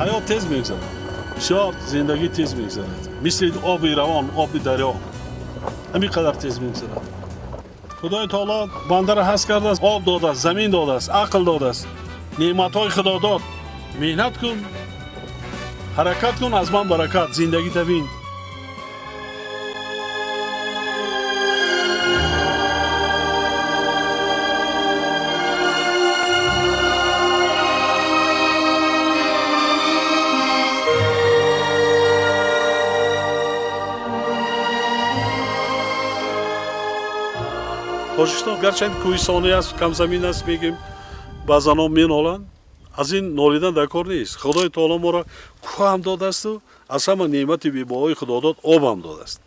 Ҳаёт тез мегузарад, бисёр зиндагӣ тез мегузарад, мисли оби равон, оби дарё, ҳамин қадар тез мегузарад. Худои таоло бандаро ҳаст кардааст, об додааст, замин додааст, ақл додааст, неъматҳои худо дод. Меҳнат кун, ҳаракат кун, аз ман баракат, зиндагита бин. Тоҷикистон гарчанд кӯҳистонӣ аст, камзамин аст, мегӯем, баъзанҳо меноланд. Аз ин нолидан дар кор нест. Худои таоло моро кӯҳ ҳам додаасту аз ҳама неъмати бебаҳои худодод об ҳам додааст.